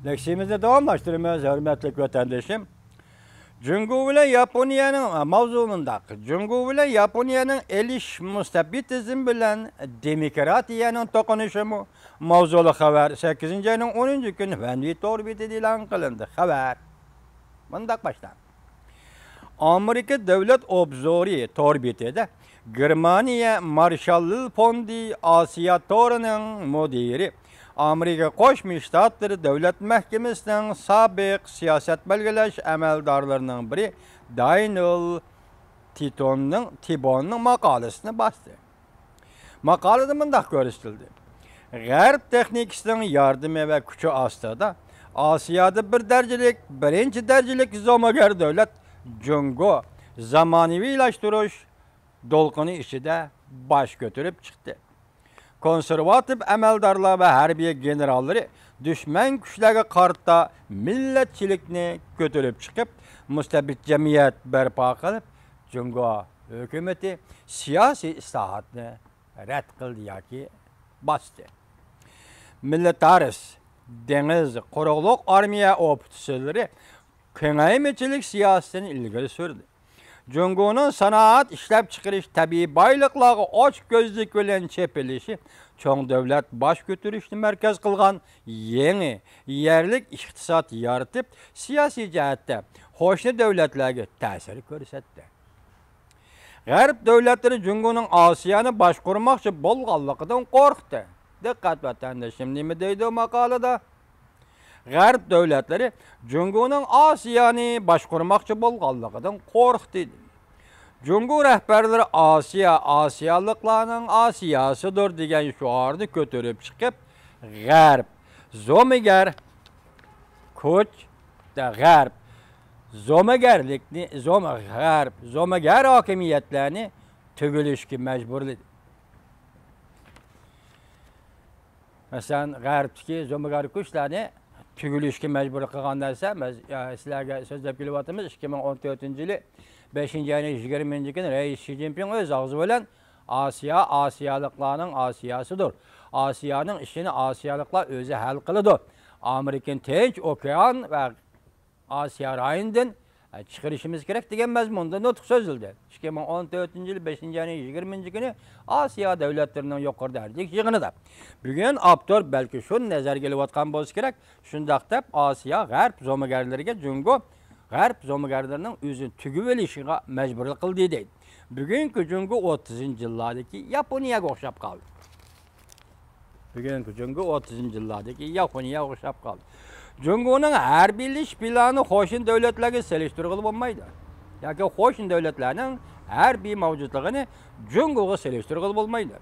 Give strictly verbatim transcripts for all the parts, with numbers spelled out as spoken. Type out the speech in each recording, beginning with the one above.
لېكسىيىمىزنى داۋاملاشتۇرىمىز، ھۆرمەتلىك ۋەتەندىشىم. جۇڭگو بىلەن ياپونىيەنىڭ، ماۋزۇ مۇنداق. جۇڭگو بىلەن ياپونىيەنىڭ ئېلىش مۇستەبىتىزم بىلەن دېموكراتىيەنىڭ توقۇنۇشىمۇ ماۋزۇلۇق خەۋەر سەككىزىنچى ئاينىڭ ئونىنچى كۈنى ۋەنۋى تور بېتىدە ئېلان قىلىندى. خەۋەر مۇنداق باشلانغان. ئامېرىكا دۆلەت ئوبزورى تور بېتىدە گېرمانىيە مارشالل فوندى ئاسىيا تورىنىڭ مۇدىرى، ئامېرىكا قوشما شتاتلىرى دۆلەت مەھكىمىسىنىڭ سابىق سىياسەت بەلگىلەش ئەمەلدارلىرىنىڭ بىرى دانىيېل تىتوننىڭ، تىبوننىڭ ماقالىسىنى باستى. ماقالىدە مۇنداق كۆرسىتىلدى: غەرب تېخنىكىسىنىڭ ياردىمى ۋە كۈچى ئاستىدا ئاسىيادا بىر دەرىجىلىك، بىرىنچى دەرىجىلىك زومىگەر دۆلەت جۇڭگو زامانىۋىلاشتۇرۇش دولقۇنى ئىچىدە باش كۆتۈرۈپ چىقتى. كونسېرۋاتىپ ئەمەلدارلار ۋە ھەربىي گېنېراللىرى دۈشمەن كۈچلەرگە قارىتا مىللەتچىلىكنى كۆتۈرۈپ چىقىپ، مۇستەبىت جەمئىيەت بەرپا قىلىپ، جۇڭگو ھۆكۈمىتى سىياسىي ئىسلاھاتنى رەت قىلدى ياكى باستى. مىلىتارىست، دېڭىز، قۇرۇقلۇق ئارمىيە ئوفىتسېرلىرى كېڭەيمىچىلىك سىياسىتىنى ئىلگىرى سۈردى. جۇڭگونىڭ سانائەت، ئىشلەپچىقىرىش، تەبىئىي بايلىقلارغا ئاچ كۆزلۈك بىلەن چېپىلىشى چوڭ دۆلەت باش كۆتۈرۈشنى مەركەز قىلغان يېڭى يەرلىك ئىقتىساد يارىتىپ، سىياسىي جەھەتتە قوشنا دۆلەتلەرگە تەسىر كۆرسەتتى. غەرب دۆلەتلىرى جۇڭگونىڭ ئاسىيانى باشقۇرماقچى بولغانلىقىدىن قورقتى. دىققەت ۋەتەندىشىم، نېمە دەيدۇ ماقالىدا؟ غەرب دۆلەتلىرى جۇڭگونىڭ ئاسىيانى باشقۇرماقچى بولغانلىقىدىن قورقتى. جۇڭگو رەھبەرلىرى «ئاسىيا ئاسىيالىقلارنىڭ ئاسىياسىدۇر» دېگەن شوئارنى كۆتۈرۈپ چىقىپ، غەرب، زومىگەر، كۇچ، غەرب، زومىگەرلىكنى، زوم-، غەرب، زومىگەر ھاكىمىيەتلەرنى تۈگۈلۈشكە مەجبۇرلىدى. مەسىلەن، غەربتىكى زومىگەر كۈچلەرنى تۈگۈلۈشكە مەجبۇر قىلغان نەرسە، مەز-، ئە، سىلەرگە سۆزلەپ كېلىۋاتىمىز، ئىككى مىڭ ئون تۆتىنچى يىلى بەشىنچى ئاينىڭ يىگىرمىنچى كۈنى رەئىس شى جىنپىڭ ئۆز ئاغزى بىلەن «ئاسىيا ئاسىيالىقلارنىڭ ئاسىياسىدۇر. ئاسىيانىڭ ئىشىنى ئاسىيالىقلار ئۆزى ھەل قىلىدۇ. ئامېرىكىنى تىنچ ئوكيان ۋە ئاسىيا رايونىدىن، ئە، چىقىرىشىمىز كېرەك» دېگەن مەزمۇندا نۇتۇق سۆزلىدى. ئىككى مىڭ ئون تۆتىنچى يىل بەشىنچى ئاينىڭ يىگىرمىنچى كۈنى ئاسىيا دۆلەتلىرىنىڭ يۇقىرى دەرىجىلىك يىغىنىدا. بۈگۈن ئاپتور بەلكى شۇنى نەزەرگە ئېلىۋاتقان بولسا كېرەك، شۇنداق دەپ ئاسىيا غەرب زومىگەرلىرىگە جۇڭگو غەرب زومىگەرلىرىنىڭ ئۆزىنى تۈگۈۋېلىشىغا مەجبۇرلۇق قىلدى دەيدۇ. بۈگۈنكى جۇڭگو ئوتتۇزىنچى يىللاردىكى ياپونىيەگە ئوخشاپ قالدى. بۈگۈنكى جۇڭگو ئوتتۇزىنچى يىللاردىكى ياپونىيە ئوخشاپ قالدى. جۇڭگونىڭ ھەربىيلىشىش پىلانى قوشنا دۆلەتلەرگە سېلىشتۇرغىلى بولمايدۇ. ياكى قوشنا دۆلەتلەرنىڭ ھەربىي مەۋجۇتلۇقىنى جۇڭگوغا سېلىشتۇرغىلى بولمايدۇ.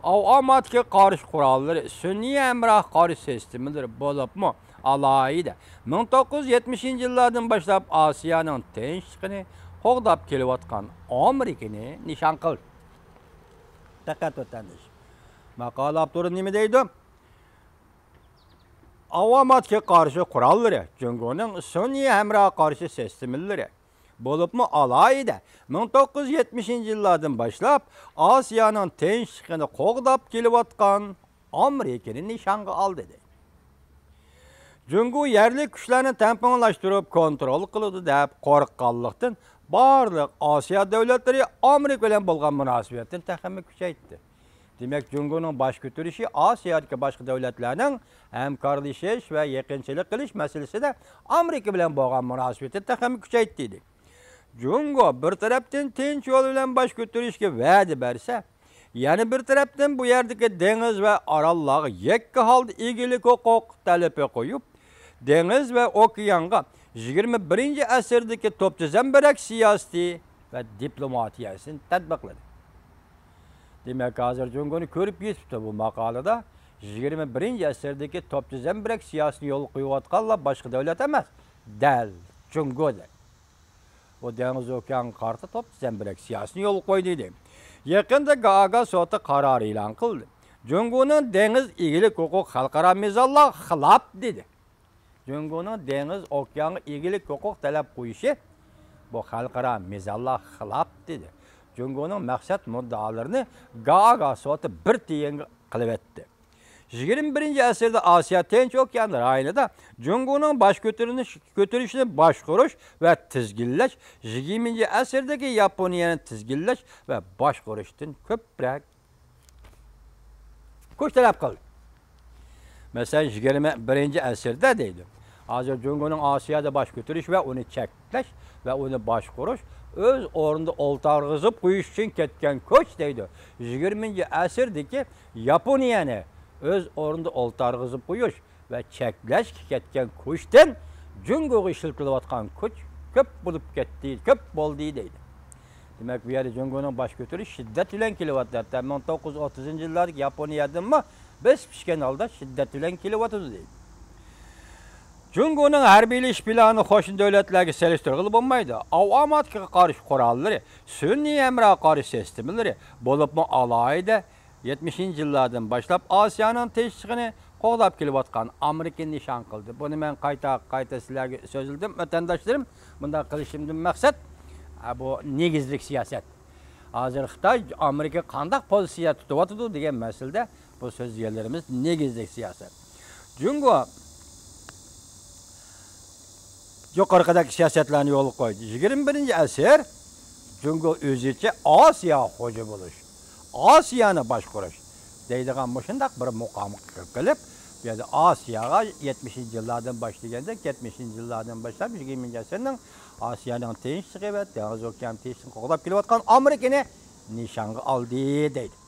ئاۋاماتكا قارشى قوراللىرى، سۈنئىي ھەمراھ قارشى سىستېمىلىرى، بولۇپمۇ ئالاھىدە مىڭ توققۇز يۈز يەتمىشىنچى يىللاردىن باشلاپ ئاسىيانىڭ تىنچلىقىنى قوغداپ كېلىۋاتقان ئامېرىكىنى نىشان قىلدى. دىققەت ۋەتەندىشىم. ماقالە ئاپتورى نېمە دەيدۇ؟ ئاۋاماتكا قارشى قوراللىرى، جۇڭگونىڭ سۈنئىي ھەمراھ قارشى سىستېمىلىرى، بولۇپمۇ ئالاھىدە مىڭ توققۇز يۈز يەتمىشىنچى يىللاردىن باشلاپ ئاسىيانىڭ تىنچلىقىنى قوغداپ كېلىۋاتقان ئامېرىكىنى نىشانغا ئالدى، دەيدۇ. جۇڭگو يەرلىك كۈچلەرنى تەڭپۇڭلاشتۇرۇپ كونترول قىلىدۇ دەپ قورققانلىقتىن، بارلىق ئاسىيا دۆلەتلىرى ئامېرىكا بىلەن بولغان مۇناسىۋەتنى تېخىمۇ كۈچەيتتى. دېمەك، جۇڭگونىڭ باش كۆتۈرۈشى ئاسىيادىكى باشقا دۆلەتلەرنىڭ ھەمكارلىشىش ۋە يېقىنچىلىق قىلىش مەسىلىسىدە ئامېرىكا بىلەن بولغان مۇناسىۋىتىنى تېخىمۇ كۈچەيتتى، دېدى. جۇڭگو بىر تەرەپتىن تىنچ يول بىلەن باش كۆتۈرۈشكە ۋەدە بەرسە، يەنە بىر تەرەپتىن بۇ يەردىكى دېڭىز ۋە ئاراللارغا يەككە ھالدا ئىگىلىك ھوقۇق تەلىپى قويۇپ، دېڭىز ۋە ئوكيانغا يىگىرمە بىرىنچى ئەسىردىكى توپ تىزەمبىرەك سىياسىتى ۋە دىپلوماتىيەسىنى تەتبىقلىدى. دېمەك، ھازىر جۇڭگونى كۆرۈپ يېتىپتۇ بۇ ماقالىدا. يىگىرمە بىرىنچى ئەسىردىكى توپ تىزەمبىرەك سىياسىتىنى يولغا قويۇۋاتقانلار باشقا دۆلەت ئەمەس، دەل جۇڭگو دەيدۇ. ئۇ دېڭىز ئوكيانغا قارىتا توپ تىزەمبىرەك سىياسىتىنى يولغا قويدى، دېدى. يېقىندا گاگا سوتى قارارى ئېلان قىلدى. جۇڭگونىڭ دېڭىز ئىگىلىك ھوقۇق خەلقئارا مىزانلارغا خىلاپ، دېدى. جۇڭگونىڭ دېڭىز ئوكيانغا ئىگىلىك ھوقۇق تەلەپ قويۇشى بۇ خەلقئارا مىزانلارغا خىلاپ، دېدى. جۇڭگونىڭ مەقسەت مۇددىئالىرىنى گاگا سوتى بىر تىيىنغا قىلىۋەتتى. يىگىرمە بىرىنچى ئەسىردە ئاسىيا تىنچ ئوكيان رايونىدا جۇڭگونىڭ باش كۆتۈرۈش، كۆتۈرۈشىنى باشقۇرۇش ۋە تىزگىنلەش، يىگىرمىنچى ئەسىردىكى ياپونىيەنى تىزگىنلەش ۋە باشقۇرۇشتىن كۆپرەك كۈچ تەلەپ قىلدى. مەسىلەن، يىگىرمە بىرىنچى ئەسىردە دەيدۇ. ھازىر جۇڭگونىڭ ئاسىيادا باش كۆتۈرۈش ۋە ئۇنى چەكلەش ۋە ئۇنى باشقۇرۇش، ئۆز ئورنىدا ئولتۇرغۇزۇپ قويۇش ئۈچۈن كەتكەن كۈچ دەيدۇ. يىگىرمىنچى ئەسىردىكى ياپونىيەنى ئۆز ئورنىدا ئولتۇرغۇزۇپ قويۇش ۋە چەكلەشكە كەتكەن كۈچتىن جۇڭگوغا ئىشلىتىلىۋاتقان كۈچ كۆپ بولۇپ كەتتى، كۆپ بولدى دەيدۇ. دېمەك، بۇ يەردە جۇڭگونىڭ باش كۆتۈرۈشى شىددەت بىلەن كېلىۋاتىدۇ. ھەتتا مىڭ توققۇز يۈز ئوتتۇزىنچى يىللاردىكى ياپونىيەدىنمۇ بېسىپ چۈشكەن ھالدا شىددەت بىلەن كېلىۋاتىدۇ دەيدۇ. جۇڭگونىڭ ھەربىيلىشىش پىلانى قوشنا دۆلەتلەرگە سېلىشتۇرغىلى بولمايدۇ. ئاۋۇ ئامېرىكىغا قارشى قوراللىرى، سۈنئىي ھەمراغا قارشى سىستېمىلىرى، بولۇپمۇ ئالاھىدە يەتمىشىنچى يىللاردىن باشلاپ ئاسىيانىڭ تىنچلىقىنى قوغداپ كېلىۋاتقان ئامېرىكىنى نىشان قىلدى. بۇنى مەن قايتا، قايتا سىلەرگە سۆزلىدىم، ۋەتەنداشلىرىم. بۇنداق قىلىشىمدىن مەقسەت، ئە، بۇ نېگىزلىك سىياسەت. ھازىر خىتاي، ئامېرىكا قانداق پوزىتسىيە تۇتۇۋاتىدۇ دېگەن مەسىلىدە بۇ سۆزلىگەنلىرىمىز نېگىزلىك سىياسەت. جۇڭگو يۇقىرىقىدەك سىياسەتلەرنى يولغا قويدى. يىگىرمە بىرىنچى ئەسىر جۇڭگو ئۆزىچە ئاسىياغا خوجا بولۇش، ئاسىيانى باشقۇرۇش دەيدىغان مۇشۇنداق بىر مۇقامغا كىرىپ قېلىپ، بۇ يەردە ئاسىياغا يەتمىشىنچى يىللاردىن باشلىغاندا، يەتمىشىنچى يىللاردىن باشلاپ يىگىرمىنچى ئەسىرنىڭ ئاسىيانىڭ تىنچلىقى ۋە دېڭىز ئوكيان تىنچلىقىنى قوغداپ كېلىۋاتقان ئامېرىكىنى نىشانغا ئالدى دەيدۇ.